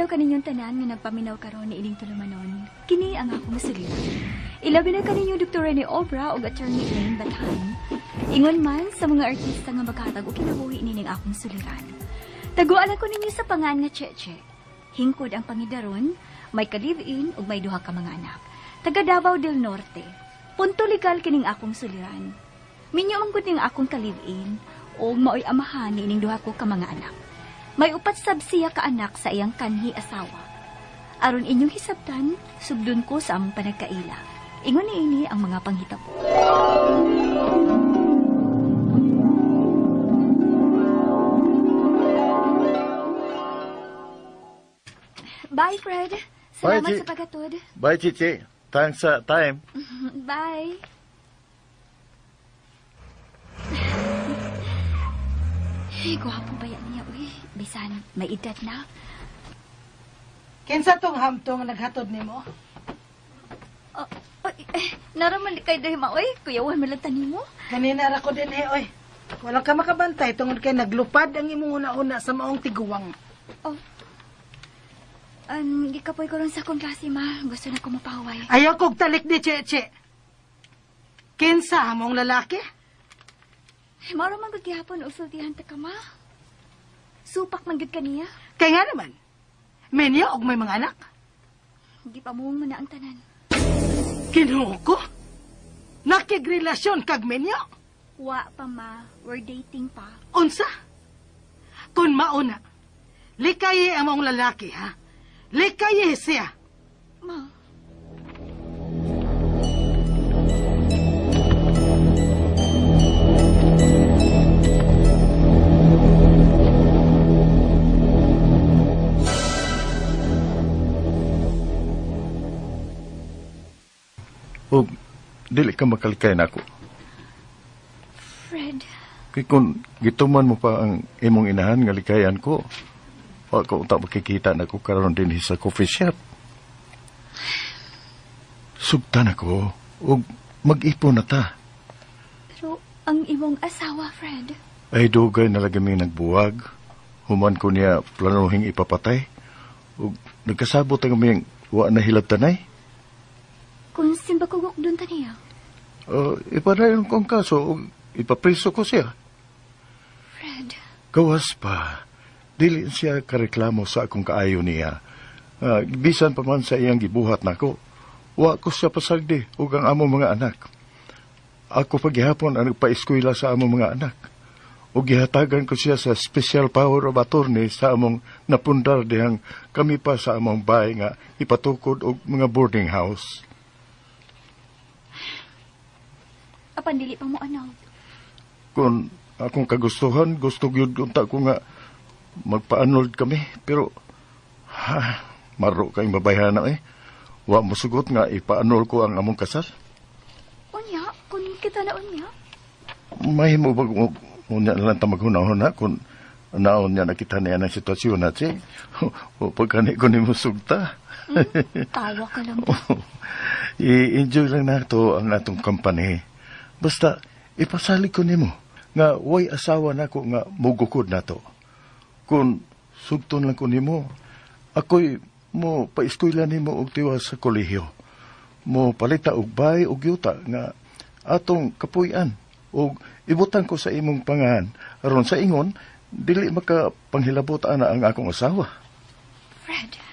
adlaw kaninyong tanan nga nagpaminaw karon ni ining tulumanon. Kini ang akong suliran. Ilabi na kaninyo Dr. Rene Obra ug Attorney Elaine Bathan. Ingon man sa mga artista nga maghatag og kinabuhi nining akong suliran. Taguan ako ninyo sa pangan nga Cheche. Hingkod ang pangidaron, may ka-live-in ug may duha ka mga anak. Taga Davao del Norte. Punto legal kining akong suliran. Minyo man gud ning akong ka-live-in ug maoy amahan niining duha ko ka mga anak. May upat sab siya ka anak sa iyang kanhi asawa. Aron inyong hisabtan, sugdon ko sa among panagkaila. Ingon niini ang mga panghitabo. Bye, Fred. Salamat Bye, sa paghatod. Bye, Chichi. Thanks sa time. Bye. Ay, gwapo ba yan niya, uy? Bisan, may edad na. Kinsa tong hamtong naghatod nimo? Oh, oy, eh, naraman kay dahil ma, uy. Kuyawan man lang tani mo. Kanina ra ko din eh, oy. Wala ka makabantay tungod kay naglupad ang imong una-una sa maong tiguwang. Oh. Gikapoy ko ron sa akong klase, ma. Gusto na ko mapaway. Ayaw kog talik di, Cheche. Kinsa among lalaki? Eh, maro man gud gihapon usultihan ta ka, ma. Supak man gud kaniya. Kay nga naman, minyo og may mga anak. Di pa mo na ang tanan. Kinuho ko? Nakigrelasyon kag minyo? Wa pa, ma. We're dating pa. Unsa? Kun mauna, likaye ang maong lalaki, ha? Likaye siya. Ma. O, dili ka makalikay na ako. Fred. Kay kung gituman mo pa ang imong inahan nga likayan ko, wa ka unta makikita na ko karon din sa coffee shop. Sugtan ako og mag-ipon na ta. Pero ang imong asawa, Fred. Ay dugay na lagi mi nagbuwag. Human ko niya planuhing ipapatay. Og nagkasabot ang aming wa na hilabtanay. Kung simba ko gukdon ta niya. Ipadayon ko ang kaso og ipapriso ko siya. Fred. Gawas pa. Dili siya kareklamo sa akong kaayo niya. Bisan pa man sa iyang gibuhat nako. Wa ko siya pasagdi ug ang among mga anak. Ako paghihapon ang nagpa-eskwela sa among mga anak. Ug gihatagan ko siya sa special power of attorney sa among napundar dihang kami pa sa among bahay nga ipatukod og mga boarding house. Apan dili pa mo ano. Kung akong kagustuhan, gusto gyud unta ko nga magpa-annulled kami, pero ha, maro kayong babayhana eh. Wa mo sugot nga ipa-annul ko ang among kasal. Unya, kung kita na unya. Mahimo ba kung unya na lang ta maghunahuna kung naon niya nakita niya ng sitwasyon na si. O pagkani ko ni mo sugta. Tawa ka lang. I-enjoy lang na to ang atong company. Basta ipasalig ko nimo nga way asawa nako nga mugukod na to. Kung sugton lang ko nimo, ako'y mo paeskwela nimo og tiwas sa kolehiyo. Mo palita og bay og yuta nga atong kapuy-an og ibutang ko sa imong pangahan aron sa ingon dili makapanghilabot ana ang akong asawa. Fred.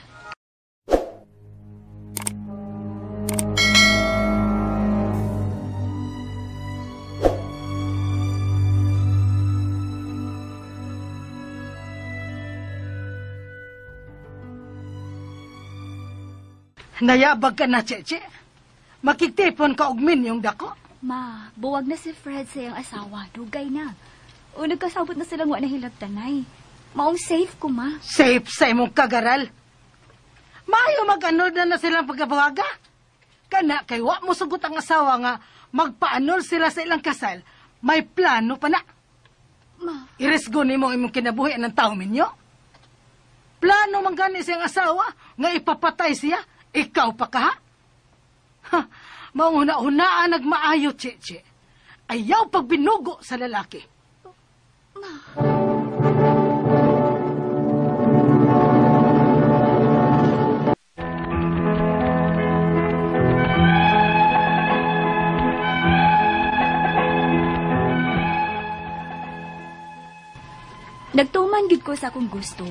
Nayabag ka na, Cheche. Makigtipon ka og minyong dako. Ma, buwag na si Fred sa iyang asawa. Dugay na. O nagkasabot na silang wa na hilabtanay. Maong safe ko, ma. Safe sa imong kagaral. Maayo mag-anol na na silang pagkabawaga. Kana kay wa mo sugot ang asawa nga magpaanol sila sa ilang kasal. May plano pa na. Ma. Irisgo nimo ang imong kinabuhi ng tao minyo. Plano man gani siyang asawa nga ipapatay siya. Ikaw pa ka, ha? Ha, mauna-unaan nagmaayo, Cheche. Ayaw pagbinugo sa lalaki. Ma. Nagtuman gid ko sa akong gusto.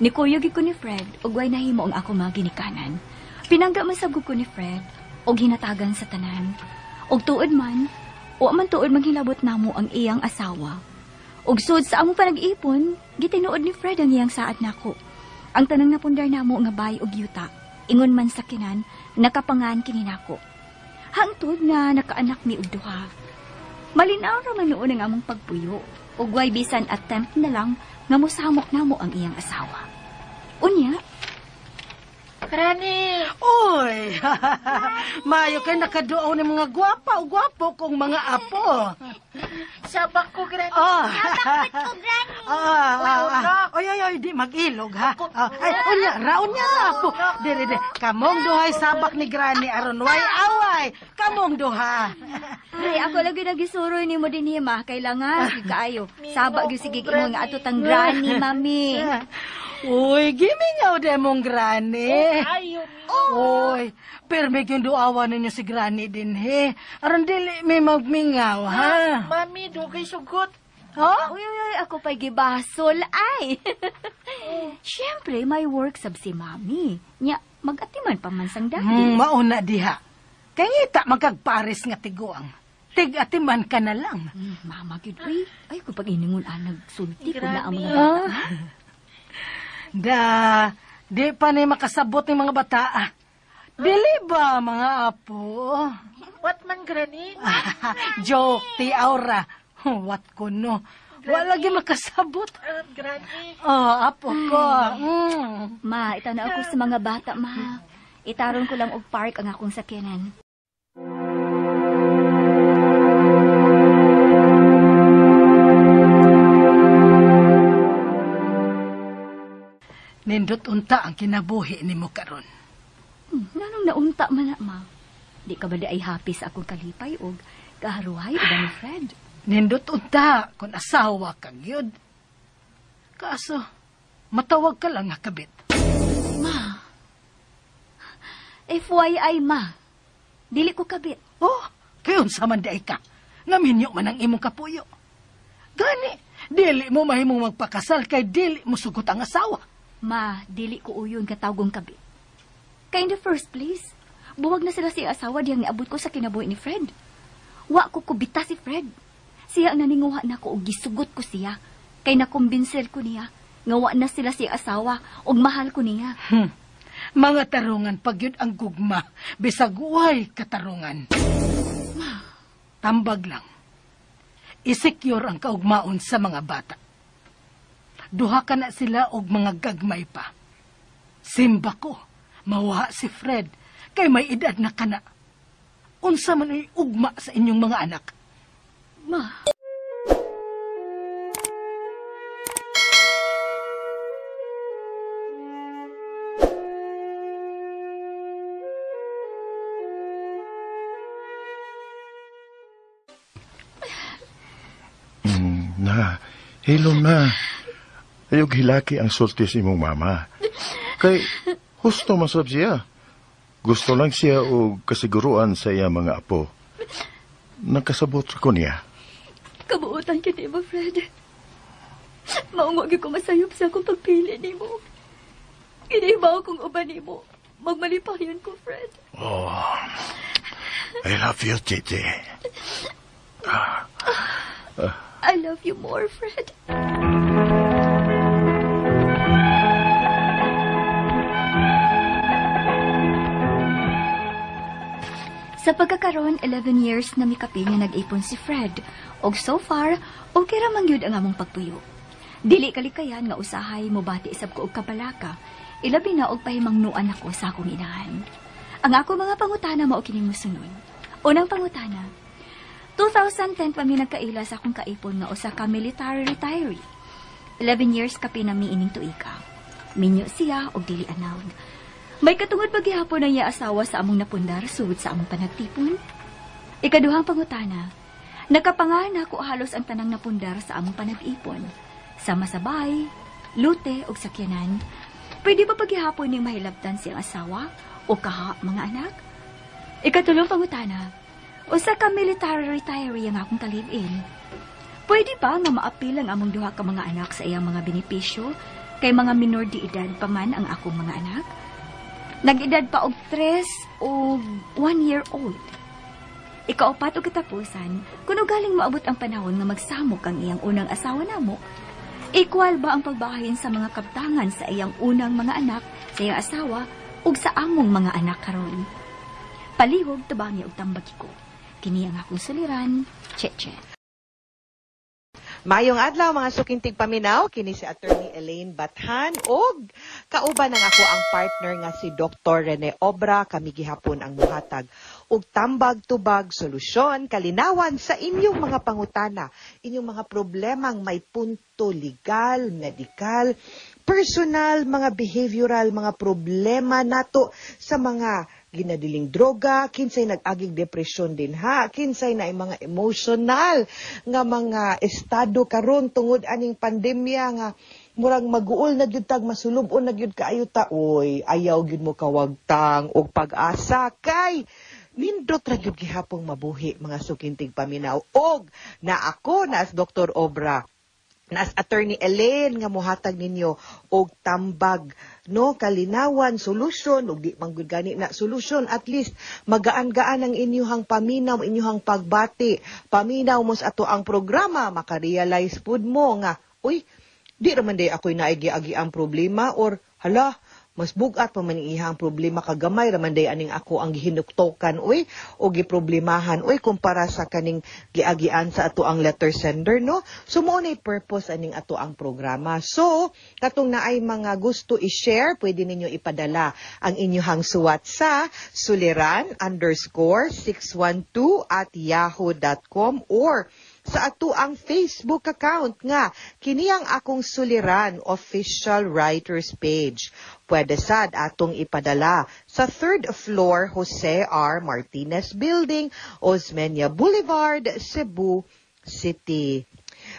Nikuyo gid ko ni Fred ug way nahimo ang ako mga ginikanan. Pinangga man sabog ko ni Fred og hinatagan sa tanan. Og tuod man, wa man tuod manghilabot namo ang iyang asawa. Og sud sa among panag-ipon, gitinuod ni Fred ang iyang saad nako. Ang tanang napundar namo nga bay og yuta, ingon man sa kinan, nakapangan kini nako. Hangtod nga nakaanak mi og duha. Malinaw ra man noon ang among pagpuyo, ug way bisan attempt na lang nga mosamok namo ang iyang asawa. Unya, Granny! Uy! Mayo kay nakaduaw ni mga gwapa o gwapo kong mga apo. Sabak ko, Granny. Oh. Sabak ko, Granny. Oy, oy, oy, di mag-ilog, ha? Ay, unya, raon niya ra apo. Dere, dere. Kamong duhay sabak ni Granny aron way away. Kamong duha. Ay, ako lagi nagisuroy nimo dinhi ma, kailangan kaayo. Saba gyud sige imo nga ato tang Granny, mami. Uy, gimingaw de mong Granny. Ayo, Uy, permi yung duawa ninyo si Granny din, he. Aron dili may magmingaw, ha? Mami, dugay sugot. Ha? Uy, uy, uy, ako pa'y gibasol, ay. Siyempre, may work sab si mami. Nya, mag-atiman pa man sang daddy. Mauna diha. Kay ngita magkagpares nga tiguang. Tig-atiman ka na lang. Mama, gyud, uy. Ay, kung pag iningon, nagsulti ko na ang mga bata. Da, di pa ni makasabot ng mga bata. Ah. Dili ba, mga apo? What man, Granny? Joke, ti Aura. What ko no? Wala lagi makasabot. Granny. Oh, apo ko. Ma, itanaw ko sa mga bata, ma. Itaron ko lang og park ang akong sakyanan. Nindot unta ang kinabuhi nimo karon. Nanong naunta man na, ma? Di ka ba di ay happy sa akong kalipay og kaharuhay uban ni Fred? Nindot unta kung asawa ka gyud. Kaso, matawag ka lang nga kabit. Ma. FYI, ma. Dili ko kabit. Oh, kayon sa man di ay ka. Ngaminyo man ang imong kapuyo. Gani, dili mo mahimong magpakasal kay dili mo sugot ang asawa. Ma, dili ko uyon katawgong kabit. Kay in the first place, buwag na sila siya asawa diyang niabot ko sa kinabuhi ni Fred. Wa ko kubita si Fred. Siya ang naninguha na ko og gisugot ko siya. Kay nakumbinser ko niya nga wa na sila siya asawa og mahal ko niya. Mga tarungan pag yun ang gugma, bisag uway katarungan. Ma. Tambag lang. Isecure ang kaugmaon sa mga bata. Duha ka na sila og mga gagmay pa. Simba ko, mawa si Fred, kay may edad na kana. Unsa man ay ugma sa inyong mga anak. Ma. Na, hilom na. Ayog hilaki ang sulti sa imong mama. Kay husto masab siya. Gusto lang siya og kasiguruan sa iya mga apo. Nakasabot ko niya. Kabuutan kita mo, Fred. Maungo gyud ko masayop sa akong pagpili nimo. Ginibaw kong uban nimo. Magmalipayon ko, Fred. Oh, I love you, Titi. I love you more, Fred. Sa pagkakaroon, 11 years na mikapin nga nag-ipon si Fred. Og so far, okay ra man gyud ang among pagpuyo. Dili kalikayan nga usahay mobati sab ko og kabalaka. Ilabi na og pahimangnuan ako sa akong inahan. Ang ako mga pangutana mao kining mosunod. Unang pangutana, 2010 pa mi nagkaila sa akong kaipon nga usa ka military retiree. 11 years kapin na mi ining tuika. Minyo siya og dili anawd. May katungod ba gihapon ang iya asawa sa among napundar sugod sa among panagtipon? Ikaduhang pangutana, nakapanganak ko halos ang tanang napundar sa among panag-ipon. Sama sa bahay, lute og sakyanan. Pwede ba paghihapon ning mahilabtan siyang asawa o kaha mga anak? Ikatulong pangutana, usa ka military retiree ang akong ka-live-in. Pwede ba nga maapil ang among duha ka mga anak sa iyang mga benepisyo kay mga minor de edad pa man ang akong mga anak? Nag-edad pa og 3 o 1 year old. Ikaupat og katapusan, kung ugaling maabot ang panahon nga magsamok ang iyang unang asawa namo, equal ba ang pagbahin sa mga kabtangan sa iyang unang mga anak, sa iyang asawa, ug sa among mga anak karon? Palihog tabangi og tambagi ko. Kini ang akong suliran, Cheche. Maayong adlaw, mga suking tigpaminaw, kini si Attorney Elaine Bathan og kauban ang ako ang partner nga si Dr. Rene Obra. Kami gihapon ang muhatag og tambag, tubag, solusyon, kalinawan sa inyong mga pangutana, inyong mga problemang may punto legal, medikal, personal, mga behavioral, mga problema nato sa mga ginadiling droga, kinsay nag-agig depresyon din ha, kinsay na mga emotional nga mga estado karon tungod aning pandemya nga murag maguol na gyud tag masulub-on na gyud kaayo ta. Oy, ayaw gyud mo kawagtang og pag-asa kay nindot ra gyud gihapong mabuhi, mga suking tigpaminaw, og na ako na as Dr. Obra, na as Attorney Elaine nga muhatag ninyo og tambag, no, kalinawan, solusyon, ug di man gud gani na solusyon, at least magaan-gaan ang inyuhang paminaw, inyuhang pagbati. Paminaw mo sa ato ang programa, makarealize pud mo nga, "Uy, di raman day ako'y naigi-agi ang problema," or "Hala, mas bugat pa man ang problema, kagamay raman day aning ako ang gihinuktokan, uy, o giproblemahan, uy, kumpara sa kaning giagian sa ato ang letter sender," no? So mo nay purpose aning ato ang programa. So katong naay mga gusto i-share, pwede ninyo ipadala ang inyuhang suwat sa suliran_612@yahoo.com or sa ato ang Facebook account nga kini ang Akong Suliran Official Writers Page. Pwede sad atong ipadala sa third floor, Jose R. Martinez Building, Osmeña Boulevard, Cebu City.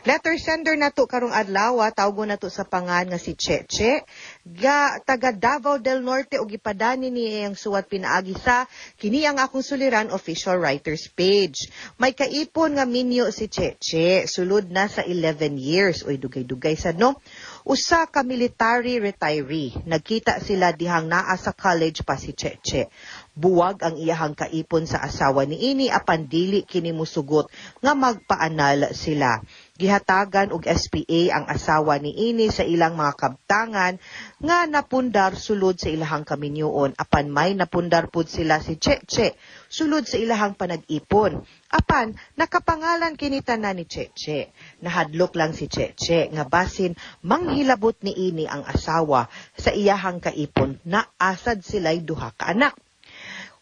Letter sender nato karong adlaw, tawgon nato sa pangan nga si Cheche, ga taga Davao del Norte ug gipadani ni ang suwat pinaagi sa kini ang Akong Suliran Official Writers Page. May kaipon nga minyo si Cheche, sulod na sa 11 years. Uy, dugay-dugay sad, no? Usa ka military retiree. Nagkita sila dihang naa sa college pa si Cheche. Buwag ang iyahang kaipon sa asawa niini apan dili kini musugot nga magpaanal sila. Gihatagan og SPA ang asawa niini sa ilang mga kabtangan nga napundar sulod sa ilahang kaminyoon, apan may napundar pud sila si Cheche sulod sa ilahang panag-ipon. Apan nakapangalan kini tanan ni Cheche. Nahadlok lang si Cheche nga basin manghilabot niini ang asawa sa iyahang kaipon na asad sila'y duha ka anak.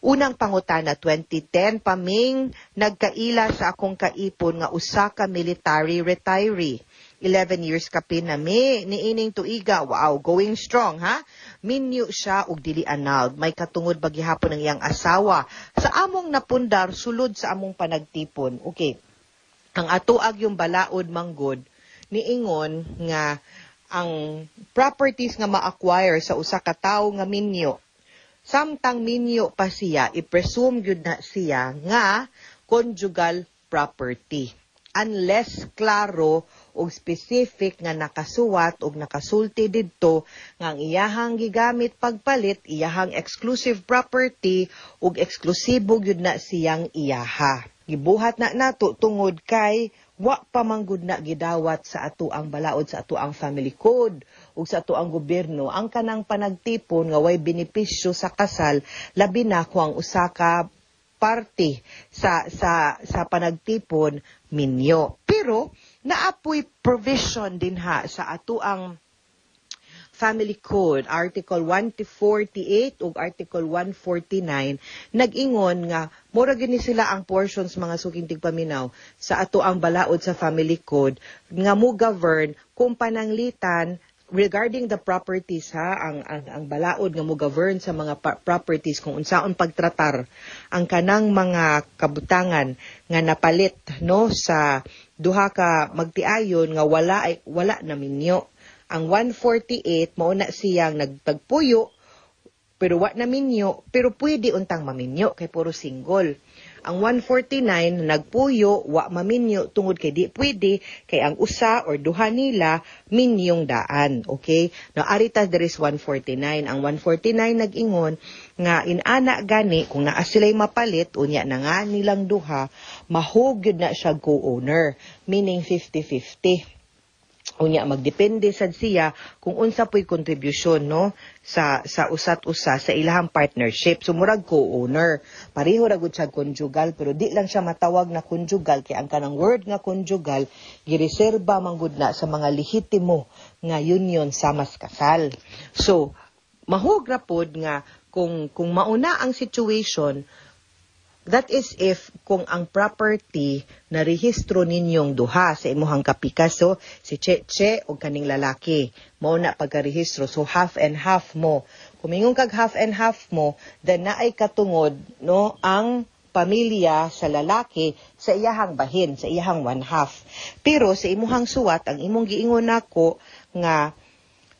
Unang pangutana, 2010 pa ming nagkaila sa akong kaipon nga usa ka military retiree. 11 years kapin na mi niining tuiga. Wow, going strong ha. Minyo siya og dili annulled. May katungod ba gihapon ang iyang asawa sa among napundar sulod sa among panagtipon? Okay. Ang atoag yung balaod manggod niingon nga ang properties nga ma-acquire sa usa ka tawo nga minyo samtang minyo pa siya, i-presume gyud na siya nga conjugal property. Unless klaro og specific nga nakasuwat og nakasulti didto nga ang iyahang gigamit pagpalit, iyahang exclusive property ug eksklusibo gyud na siyang iyaha. Gibuhat na nato tungod kay wa pa man gud na gidawat sa ato ang balaod, sa ato ang family code ug sa ato ang gobyerno ang kanang panagtipon nga way benepisyo sa kasal, labi na kung ang usa ka parte sa panagtipon minyo. Pero naapoy provision din ha sa ato ang Family Code, Article 148 ug Article 149, nag-ingon nga mura gini sila ang portions, mga suking tigpaminaw, sa ato ang balaod sa Family Code nga mo govern kung pananglitan regarding the properties ha, ang balaod nga mo govern sa mga properties kung unsaon pagtratar ang kanang mga kabutangan nga napalit, no, sa duha ka magtiayon nga wala ay wala na minyo. Ang 148 mao na siyang nagtagpuyo Pero wa na minyo, pero pwede untang maminyo kay puro single. Ang 149 nagpuyo, wa maminyo tungod kay di pwede kay ang usa or duha nila minyong daan. Okay? Now ari ta there is 149. Ang 149 nag-ingon nga inana gani kung naa sila'y mapalit unya na nga nilang duha, mahug gyud na siya co-owner, meaning 50-50. Unya magdepende sad siya kung unsa po'y contribution, no, sa usat usa sa ilahang partnership. So murag co-owner, pareho ra gud siya conjugal, pero di lang siya matawag na conjugal kay ang kanang word nga conjugal gireserba man gud na sa mga lehitimo nga union sa mas kasal. So mahug ra pod nga kung mauna ang situation. That is if kung ang property na rehistro ninyong duha sa imuhang kapikaso, si Cheche o kaning lalaki. Mao na pagkarehistro. So half and half mo. Kung mingon kag half and half mo, then naay katungod, no, ang pamilya sa lalaki sa iyahang bahin, sa iyahang one half. Pero sa imuhang suwat, ang imong giingon nako nga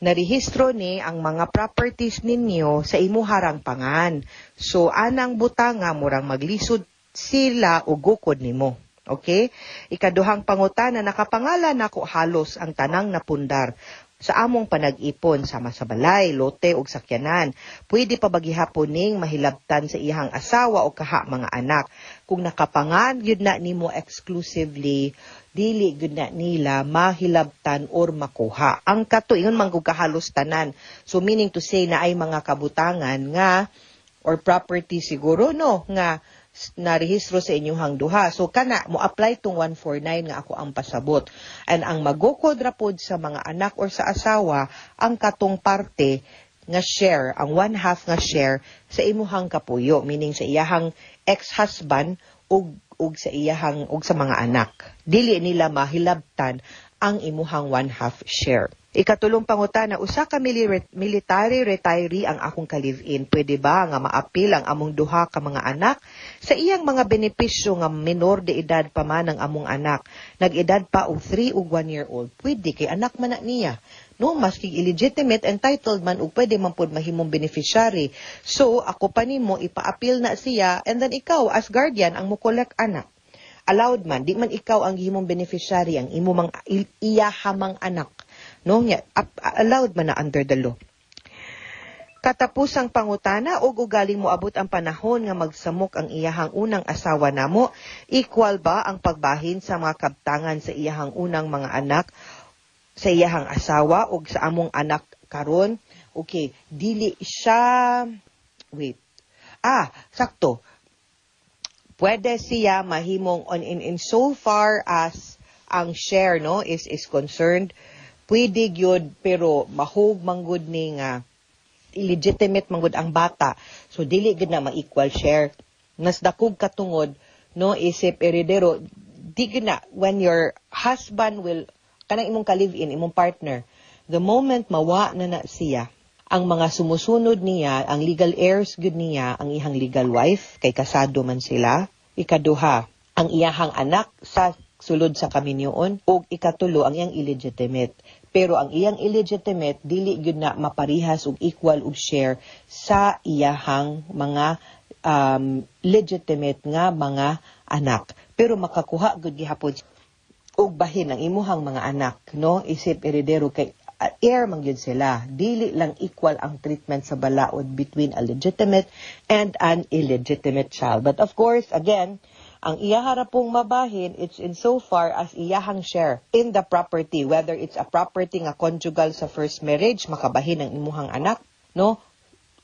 narehistro ni ang mga properties ninyo sa imuharang pangan. So anang butanga murang maglisod sila og gukod nimo. Okay? Ikaduhang pangutana, nakapangalan nako halos ang tanang napundar sa among panag-ipon sama sa balay, lote ug sakyanan. Pwede pa ba gihapon ning mahilabtan sa iyang asawa o kaha mga anak? Kung nakapangan gyud na nimo exclusively, dili gyud na nila mahilabtan or makuha. Ang kato ingon man gud kahalos tanan. So meaning to say na ay mga kabutangan nga or property siguro, no, nga narehistro sa inyong duha. So kana mo apply tong 149 nga ako ang pasabot. And ang magukod ra pod sa mga anak or sa asawa ang katong parte nga share, ang one half nga share sa imuhang kapuyo, meaning sa iyahang ex-husband ug sa iyahang ug sa mga anak. Dili nila mahilabtan ang imuhang one half share. Ikatulong pangutana, usa ka military retiree ang akong ka-live-in. Pwede ba nga maapil ang among duha ka mga anak sa iyang mga benepisyo nga minor de edad pa man ang among anak? Nag-edad pa og 3 ug 1 year old. Pwede kay anak man na niya. No, maski illegitimate, entitled man ug pwede man pud mahimong beneficiary. So, ako pa nimo ipa-appeal na siya and then ikaw as guardian ang mo-collect anak. Allowed man, di man ikaw ang gihimong beneficiary, ang imo mang iyahamang anak. No, nya, allowed man na under the law. Katapusang pangutana, ug ugaling moabot ang panahon nga magsamok ang iyahang unang asawa namo, equal ba ang pagbahin sa mga kabtangan sa iyahang unang mga anak, sa iyahang asawa ug sa among anak karon? Okay, dili siya, wait. Ah, sakto. Pwede siya mahimong on in so far as ang share, no, is concerned. Pwede gyud, pero mahug manggod ni nga illegitimate manggod ang bata. So dili gyud na ma-equal share. Mas dakog katungod, no, isip heredero, di gyud na when your husband will kanang imong ka-live-in, imong partner, the moment mawa na na siya, ang mga sumusunod niya, ang legal heirs gyud niya, ang iyang legal wife, kay kasado man sila. Ikaduha, ang iyahang anak sa sulod sa kaminyoon, ug ikatulo, ang iyang illegitimate. Pero ang iyang illegitimate dili gyud na maparihas og equal og share sa iyahang mga legitimate nga mga anak. Pero makakuha gyud gihapon og bahin ang imuhang mga anak, no, isip heredero kay heir man gyud sila. Dili lang equal ang treatment sa balaod between a legitimate and an illegitimate child. But of course, again, ang iyaha ra pong mabahin, it's in so far as iyahang share in the property, whether it's a property nga conjugal sa first marriage, makabahin ang imuhang anak, no,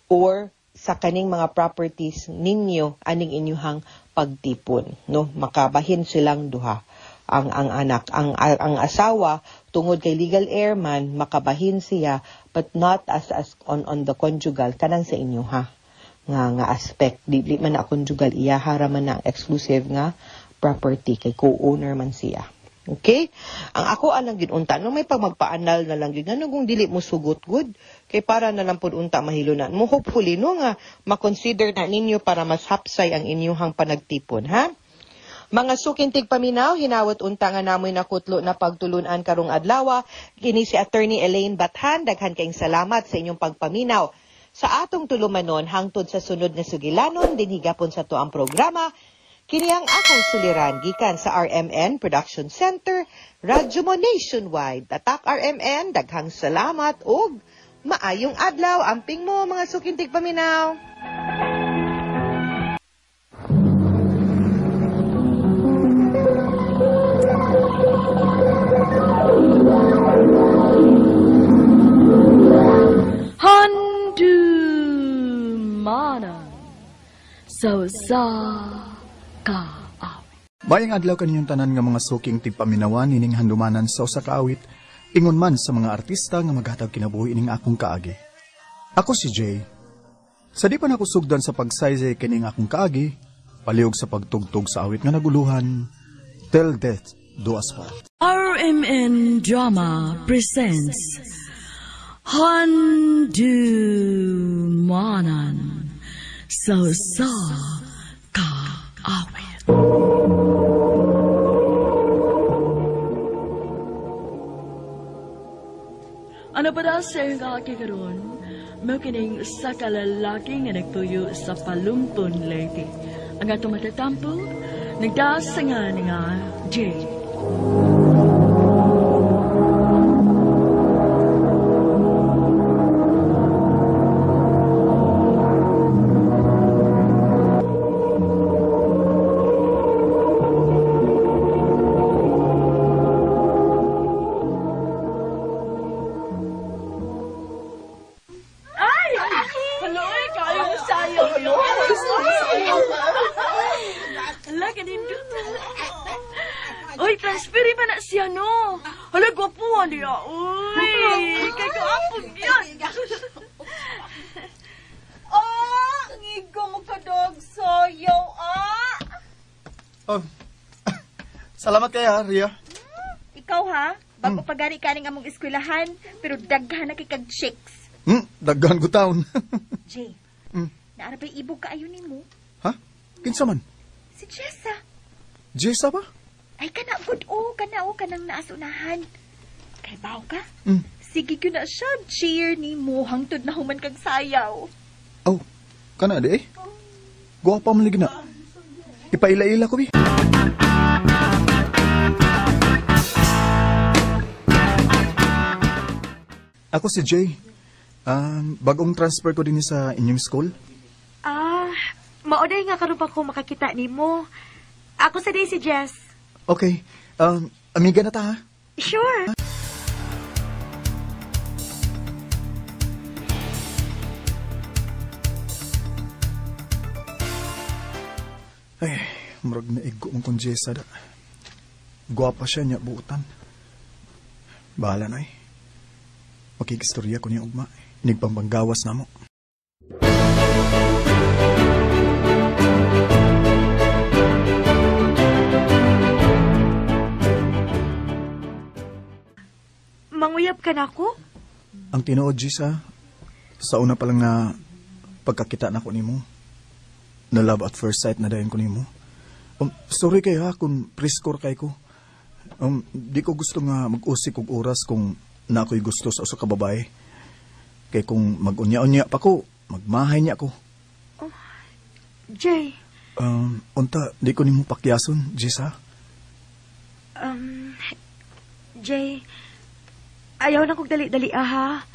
or sa kaning mga properties ninyo aning inyuhang pagtipon, no, makabahin silang duha ang anak, ang asawa, tungod kay legal heir man, makabahin siya, but not as on the conjugal kanang sa inyo ha nga aspect. Dili man na conjugal, iyaha ra man na ang exclusive nga property kay co-owner man siya. Okay? Ang ako alang gyud unta, no, may pag magpaanal na lang gyud ngano kung dili mo sugot good kay para na lang pud unta mahilunan mo, hopefully, no, nga ma-consider na ninyo para mas hapsay ang inyuhang panagtipon, ha. Mga suking tigpaminaw, hinawat unta nga namoy nakutlo na pagtulunan karong adlaw. Kini si Attorney Elaine Bathan, daghan kayong salamat sa inyong pagpaminaw. sa atong tulumanon hangtod sa sunod nga sugilanon dinhi gapon sa tuang programa. Kini ang akong suliran gikan sa RMN Production Center, Radyo Mo Nationwide. Tatak RMN, daghang salamat ug maayong adlaw. Amping mo mga sukintig paminaw. Handumanan sa usa ka awit. Maayong adlaw kaninyong tanan nga mga suking tigpaminawan ining handumanan sa usa ka awit, ingon man sa mga artista nga maghatag kinabuhi ining akong kaagi. Ako si Jay. Sa di pa nako sugdan sa pagsaysay kining akong kaagi, palihog sa pagtugtog sa awit nga naguluhan, Till Death Do Us Part. RMN Drama presents Handumanan sa usa ka awit. Ano pa daw sa iyong kaagi karon? Mao kining usa ka lalaki nga nagtuyo sa Palumpon, Leyte. Ang atong matatampo, nagdasangan nga Jay. Uy, transferi pa na siya, no? Hala, gwapuhan niya. Uy, kay gwapo yan. Ah, ngigo mo ka, dog. Sayaw, ah. Oh. Salamat kay ha, Ria. Ikaw, ha? Bago pagari ka ning among eskwelahan, pero daghan na kay kag chicks. Daghan ko taon. Jay, naarabay ibog ka ayon nimo. Ha? Kinsa man? Si Jessa. Jessa ba? Ay, kana good o, kana o, kanang naasunahan. Kay baw ka? Sige ko na siya, cheer ni mo, hangtod na human kag sayaw. Oh, kana di eh. Guwapa man lagi na. Ipaila-ila ko, bi. Ako si Jay. Bagong transfer ko din sa inyong school. Ah, maoday nga karon pa ko makakita nimo. Ako sa day si Jess. Okay. Amiga na ta, ha? Sure. Ay, murag naigo mong kong Jessa da. Guwapa siya niya buutan. Bahala na eh. Makikistorya ko niya ugma. Inigpambanggawas na mo. Manguyab ka na ako? Ang tinuod, Jessa, sa una pa lang na pagkakita na ko nimo, na love at first sight na dayon ko nimo. Sorry kayo ha kung pre-score kay ko. Di ko gusto nga mag-usik og oras kung na ako'y gusto sa usa ka babae. Kay kung mag-unya-unya pa ko, magmahay niya ko. Oh, Jay. Unta, di ko nimo pakyason, Jessa. Jay, ayaw na kog dali-dali, aha.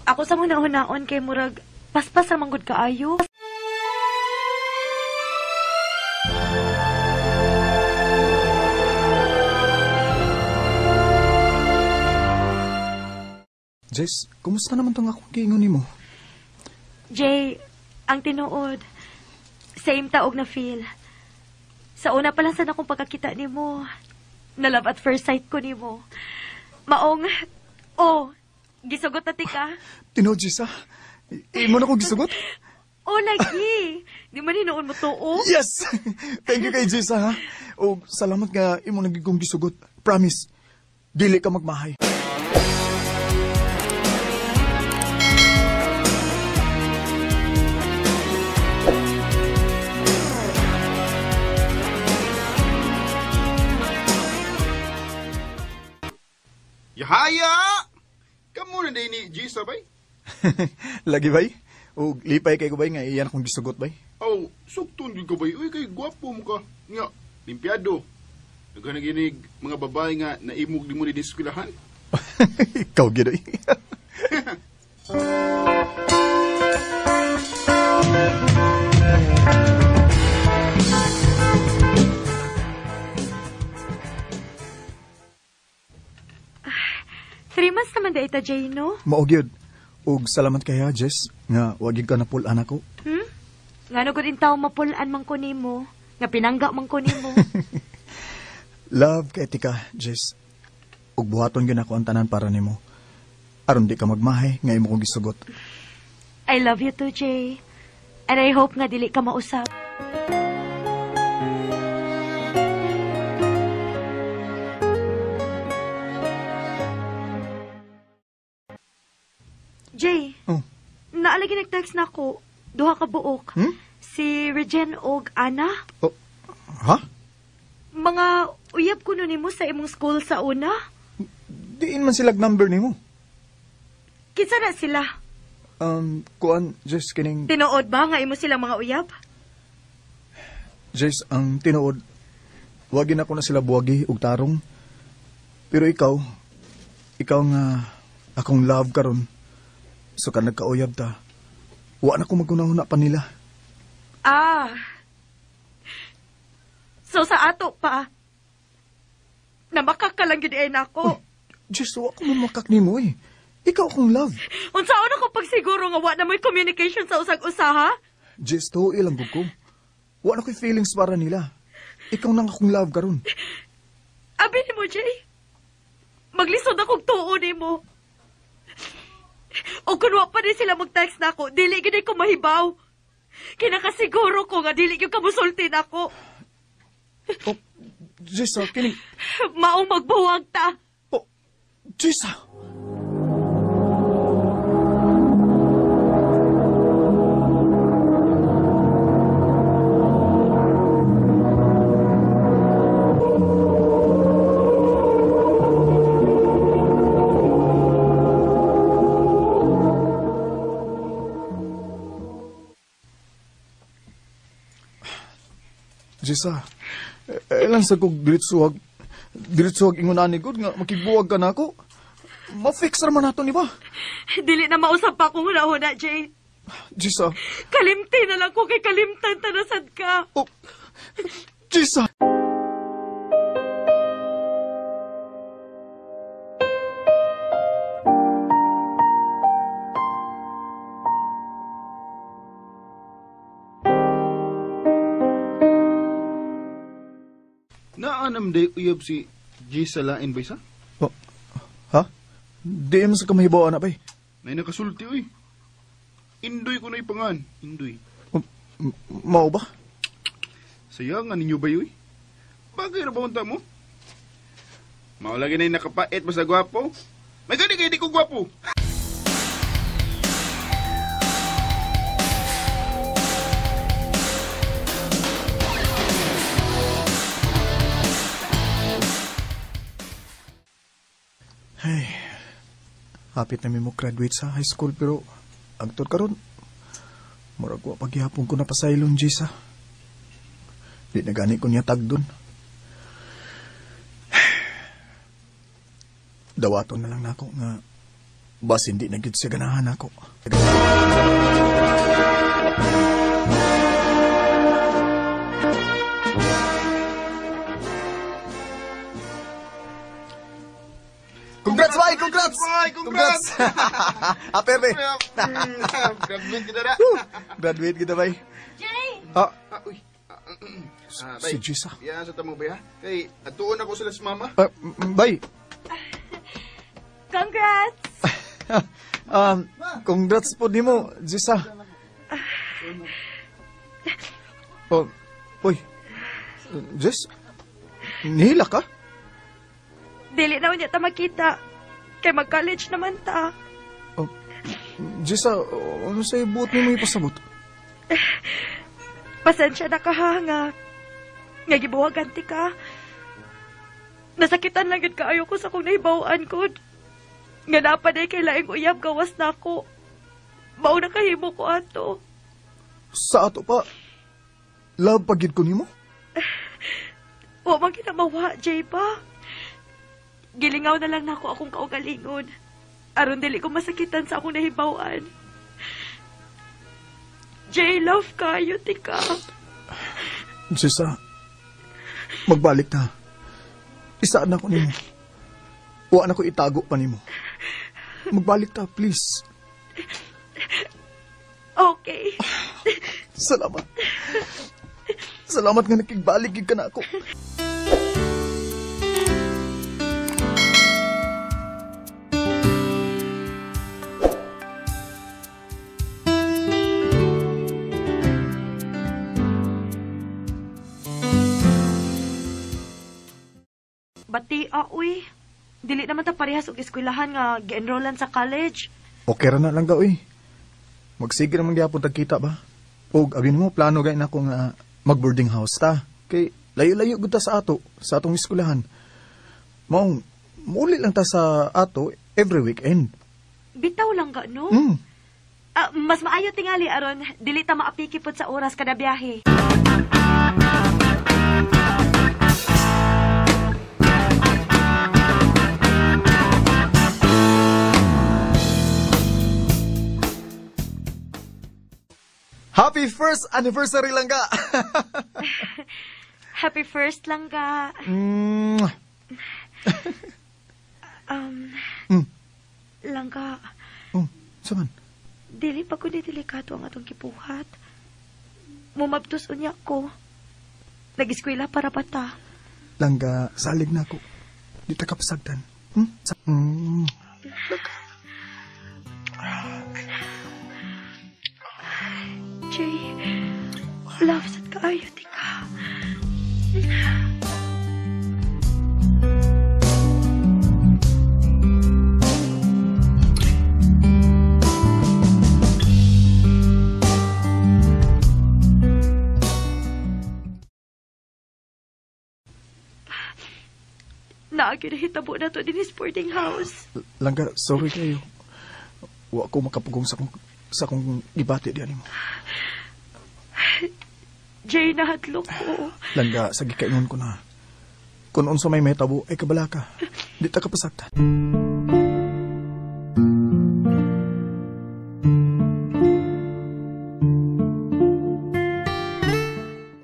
Ako sa mga nahunaon kay murag paspas ra manggod kaayo. Jess, kumusta naman tong akong giingon nimo? Jay, ang tinuod, same taog na feel. Sa una pa lang sa akong pagkakita nimo, na love at first sight ko nimo. Maong, oh, gisugot na tika. Tinuod, Jessa? Imo na ko gisugot? Oh, lagi. Di man hinuon mo to, oh. Yes! Thank you kay Jessa, ha? Oh, salamat nga imo nagigong gisugot. Promise, dili ka magmahay. Yahaya! Kamu na din ni Jessa, bay? Lagi, bay? Og lipay kay ko bay nga iyan akong gisugot bay. Aw, sugton gyud ka bay. Uy, kay gwapo mo ka. Nga, limpyado. Daghan ginig mga babae nga naimog nimo ni eskwelahan. Ikaw gyud oy. Three months naman da ita, Jay, no? Mao gyud. Og salamat kay ha, Jess, nga wa gyud ka napul-an ako. Hmm? Ngano gud intaw mapulaan man ko nimo, nga pinangga man ko nimo. Love kay tika, Jess. Ug buhaton gyud ako ang tanan para nimo. Aron di ka magmahay nga imo kong gisugot. I love you too, Jay. And I hope nga dili ka mausap. Jay, Oh. naalagi nag-text na ako. Duha ka buok. Hmm? Si Regen og Ana. Oh. Ha? Mga uyab kuno nimo sa imong school sa una. Diin man sila number nimo. Kinsa na sila? Kuan, Jess, kining... Tinuod ba nga imo silang mga uyab? Jess, ang tinuod, wagin ako na sila buwagi og tarong. Pero ikaw nga akong love karon. So ka nagkauyab ta, wa na ko magunahuna pa nila. Ah. So sa ato pa, na makakalang gyud ay nako. Jess, wa ko mamakak nimo eh. Ikaw akong love. Unsaon ako pagsiguro nga wa na mo'y communication sa usag-usa, ha? Jess, tuo ilang gud ko. Wa na ko'y feelings para nila. Ikaw nang akong love karon. Abi nimo, Jay. Maglisod akong tuo nimo. O kun wa pa din sila mag-text na ako, dili gyud ko mahibaw. Kinakasiguro ko nga dili gyud ka mosulti nako. Oh, Jess, kining maong magbuwag ta. Oh, Jess. Jessa, ilang sa kong diretsuwag ingon ani gud nga makigbuwag ka na ako. Ma-fix ra man nato ni ba? Dili na mausap pa akong huna-huna, Jay. Jessa. Kalimti na lang ko kay kalimtan tanasad ka. Oh, Jessa. Naanam day uyab si Jessa lain ba isa? Oh, ha? Di mo sa kamahibaw na bay. Nay nakasulti uy. Indoy ko na ipangan. Indoy. Oh, mao ba? Saya nga ninyo ba uy? Bagay ra ba unta mo? Mao lagi na nakapait basta gwapo. May gani kay di ko gwapo. Hey, hapit na mi mo graduate sa high school pero agtod karon murag wa paghihapon ko na pasaylon, Jessa. Di na gani ko niya tagdon. Dawaton na lang nako nga basin di na gyud siya ganahan nako. Congrats, bay! Congrats! Bay, congrats! Aperte! Graduate kita na. Graduate kita, bay. Jay! Ah, Uy. Si Jessa. Yan sa tamo, bay, ha? Kay, atuon ako sila sa mama. Bay. Congrats! Congrats po nimo, Jessa. Oh, uy. Jess, nihila ka? Dili na unya ta makita. Kay mag-college naman ta. Oh, Jessa, ano sa'yo buot nimo ipasabot? Pasensya na ka ha, nga. Nga gibuwagan ti ka. Nasakitan lang gid kaayo ko sa kong nahibaw-an ko. Nga napaday kay laing uyab gawas na ako. Mao na kahimo ko ato. Sa ato pa, love pagid ko nimo? Wa man kinamawa, Jay pa. Gilingaw na lang nako akong kaugalingon. Aron dili ko masakitan sa akong nahibaw-an. Jay, love kayo, tika. Jessa, magbalik ta. Isaan na ko nimo. Wa na ko itago pa nimo. Magbalik ta, please. Okay. Salamat. Salamat nga nakigbalik gid ka na ako. Bati, uy. Dili naman ta parehas og eskwelahan nga gi-enrollan sa college. Okay ra na lang ka, uy. Magsige naman gyapon tag kita ba? Og abin mo plano gay nako nga mag-boarding house ta. Kay layo-layo gud ta sa ato, sa atong eskwelahan. Maong muli lang ta sa ato every weekend. Bitaw lang ga, no? Mm. Mas maayo tingali aron dili ta maapiki pod sa oras kada biyahe. Happy first anniversary langga. Happy first langga. Langga. Oh, saman. Dili pa ko ni delikado ang atong gibuhat. Mumabtos unya ko. Nag-eskwela para bata. Langga, salig na ako. Di ta kapasagdan. Langga. Jay, love sad kaayo tika. Naagi na hitabo na to din sporting house. Langga, sorry kayo. Wa ko makapugong sa akong gibati diyan mo. Jay, nahadlok ko. Langga, sa gikaingon ko na. Kung unsa may mahitabo, ay kabala ka. Di ta kapasaktan.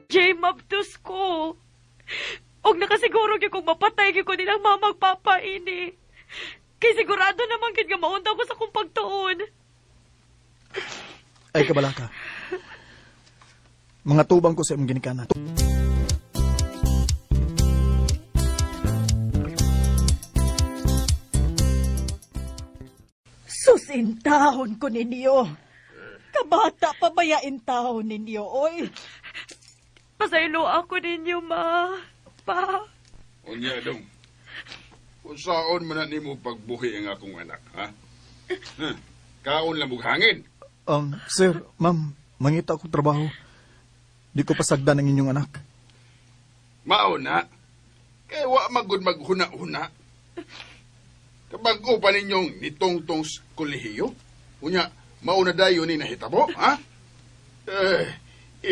Jay, mabdos ko. Og nakasiguro gyud kung mapatay gyud ko nilang mama ug papa ini. Kay sigurado naman gid nga mauntaw ko sa akong pagtuon. Ay, kabala ka. Mga tubang ko sa imong ginikanan. Susintahon ko ninyo. Kabata pa bayain taon ninyo, oy. Pasaylo ako ninyo, ma. Pa. Unya, dong. Unsaon man na nimo pagbuhi ang akong anak, ha? Huh? Kaon lang og hangin. Sir, ma'am, mangita ako trabaho. Di ko pasagdan ang inyong anak. Mao na. Kay wa magud maghuna-huna. Kabag-o pa ninyong nitongtong sa kolehiyo. Unya, mao na dayon ni nahitabo, ha? Eh,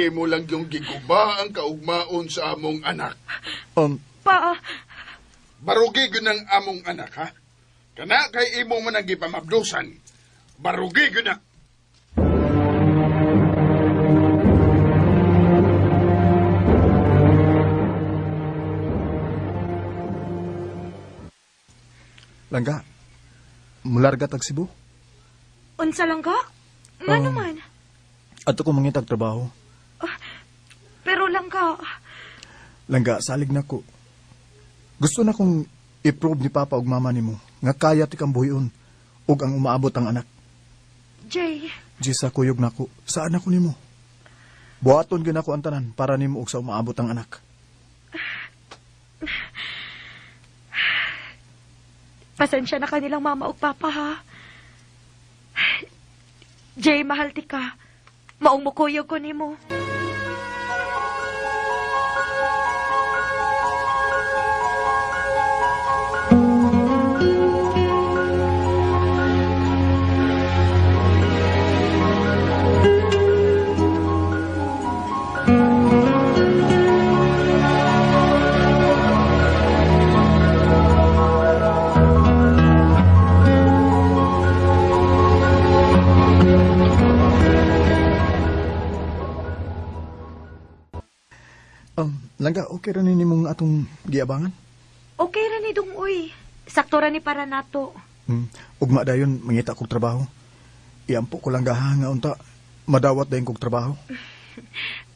imo lang yung giguba ang kaugmaon sa among anak. Pa. Barugi gyud ang among anak, ha? Kana kay imo man ang gipamabdusan. Barugi gyud na. Langga, mularga tag Cebu? Unsa langga? Nga naman. Ato ko mangitag trabaho. Pero langga. Langga, salig na ko. Gusto na kong i-prove ni Papa ug Mama nimo nga kaya ti kang buhion ug ang umaabot ang anak. Jay. Jisa, kuyog na ko. Saan ako nimo? Buhaton gyud nako ang tanan para nimo og sa umaabot ang anak. Pasensya na kanilang mama ug papa, ha? Jay, mahal ti ka. Maong mukuyog ko nimo. Langga, okay ra ni nimong atong giabangan? Okay ra ni dong uy. Sakto ra ni para nato. Ugma dayon mangita kog trabaho. Iampo ko lang gaha nga unta madawat dayon kog trabaho.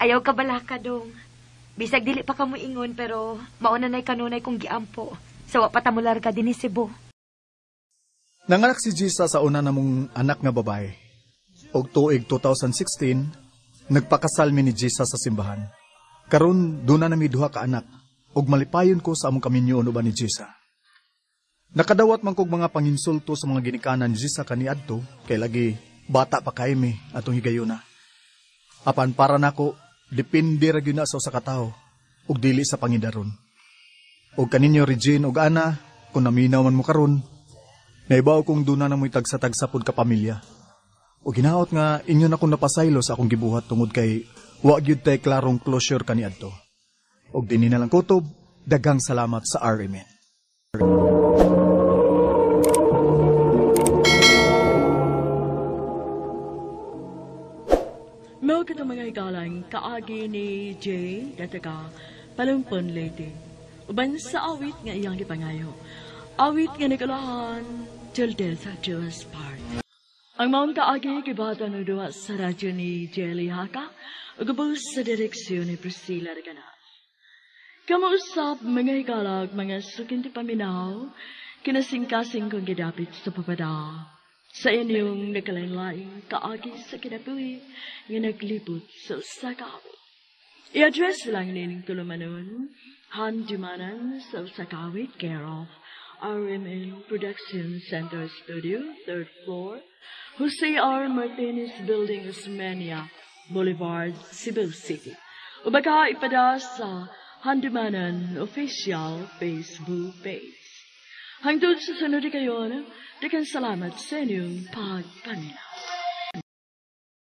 Ayaw ka balaka dong. Bisag dili pa kamo ingon pero mauna na'y kanunay kong giampo. Sa wa pa ta mo larga dinhi Cebu. Nanganak si Gisa sa una namong anak nga babae. Og tuig 2016, nagpakasal mi ni Gisa sa simbahan. Karon duna na mi duha ka anak ug malipayon ko sa among kaminyoon uban ni Gisa. Nakadawat man kog mga panginsulto sa mga ginikanan ni Gisa kaniadto kay lagi bata pa kay mi atong higayuna. Apan para nako depende ra gyud na sa usa ka tawo ug dili sa pangidaron. Og kaninyo Regine ug Ana, kung naminaw man mo karon, naibaw kong duna na mo'y tagsa-tagsa pod ka pamilya. O ginaot nga inyo na kong napasaylo sa akong gibuhat tungod kay wa gyud tay klarong closure kaniadto. Og dinhi na lang kutob, daghang salamat sa RMN. Mao kato mga higalang kaagi ni Jay dataga Palumpon Leyte. Uban sa awit nga iyang gipangayo. Awit nga nagulahan till death do us part. Ang maong kaagi gibata ng duwa sa radyo ni Jelly Haka ug ubos sa direksyon ni Priscilla Reganas. Kamausap mga higalag mga sukinti paminaw kinasingkasing kong gidapit sa papada. Sa inyong nagkalain-laing kaagi sa kinabuhi nga naglibot sa usa ka awit. I-address lang nining tulumanon, Handumanan sa usa ka awit, care of RMN Production Center Studio, 3rd floor, Jose R. Martinez Building, Osmeña Boulevard, Cebu City. O baka ipada sa Handumanan official Facebook page. Hangtod sa sunod kayon, daghang salamat sa inyong pagpaminaw.